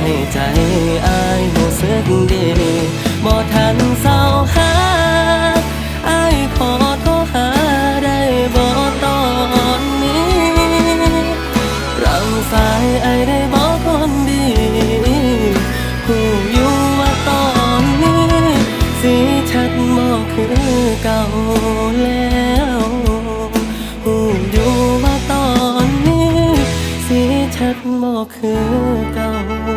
ໃນໃຈອ້າຍຮູ້ສຶກດີ ບໍ່ທັນເຊົາຫາ ອ້າຍຂໍໂທຫາໄດ້ບໍ່ຕອນນີ້? ຮັບສາຍອ້າຍໄດ້ບໍ່ຄົນດີ? ຮູ້ຢູ່ວ່າຕອນນີ້ ຊິຊັດບໍ່ຄືເກົ່າແລ້ວ. ຮູ້ຢູ່ວ່າຕອນນີ້ ຊິຊັດບໍ່ຄືເກົ່າ.